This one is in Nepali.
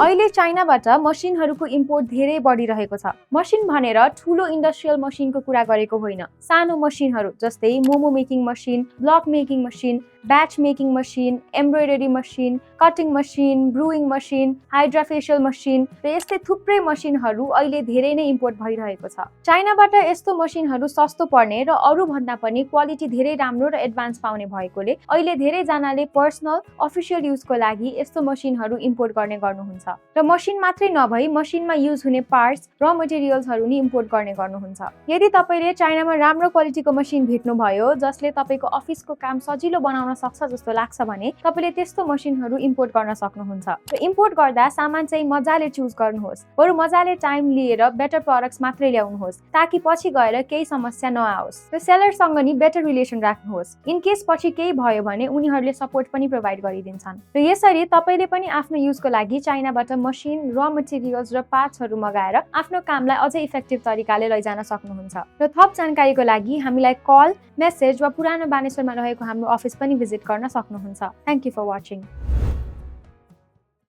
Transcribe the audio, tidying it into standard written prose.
अहिले चाइनाबाट मसिनहरूको इम्पोर्ट धेरै बढिरहेको छ। मसिन भनेर ठूलो इन्डस्ट्रियल मसिनको कुरा गरेको होइन, सानो मसिनहरू जस्तै momo making machine, block making machine, batch making machine, embroidery machine, cutting machine, brewing machine, hydrafacial machine र यस्तै थुप्रै मसिनहरू अहिले धेरै नै इम्पोर्ट भइरहेको छ। चाइनाबाट यस्तो मसिनहरू सस्तो पर्ने र अरू भन्दा पनि क्वालिटी धेरै राम्रो र एडभान्स पाउने भएकोले अहिले धेरै जनाले पर्सनल अफिसियल युजको लागि यस्तो मसिनहरू इम्पोर्ट गर्नुहुन्छ र मसिन मात्रै नभई मसिनमा युज हुने पार्ट्स र मटेरियल्सहरू नि इम्पोर्ट गर्नुहुन्छ। यदि तपाईले चाइनामा राम्रो क्वालिटीको मसिन भेट्नुभयो जसले तपाईको अफिसको काम सजिलो बनाउन सक्छ जस्तो लाग्छ भने तपाईले त्यस्तो मसिनहरू इम्पोर्ट गर्न सक्नुहुन्छ। र इम्पोर्ट गर्दा सामान चाहिँ मजाले चुज गर्नुहोस्, बरु मजाले टाइम लिएर बेटर प्रोडक्ट्स मात्रै ल्याउनुहोस् ताकि पछि गएर केही समस्या नआओस्। र सेलरसँग नि बेटर रिलेसन राख्नुहोस्, इन केस पछि केही भयो भने उनीहरूले सपोर्ट पनि प्रोभाइड गरिदिन्छन्। र यसरी तपाईले पनि आफ्नो युजको लागि चाइनाबाट मसिन, र मटेरियल्स र पार्ट्सहरू मगाएर आफ्नो कामलाई अझै इफेक्टिभ तरिकाले लैजान सक्नुहुन्छ। र थप जानकारीको लागि हामीलाई कल, मेसेज वा पुरानो बानेश्वरमा रहेको हाम्रो अफिस पनि भिजिट गर्न सक्नुहुन्छ। Thank you for watching.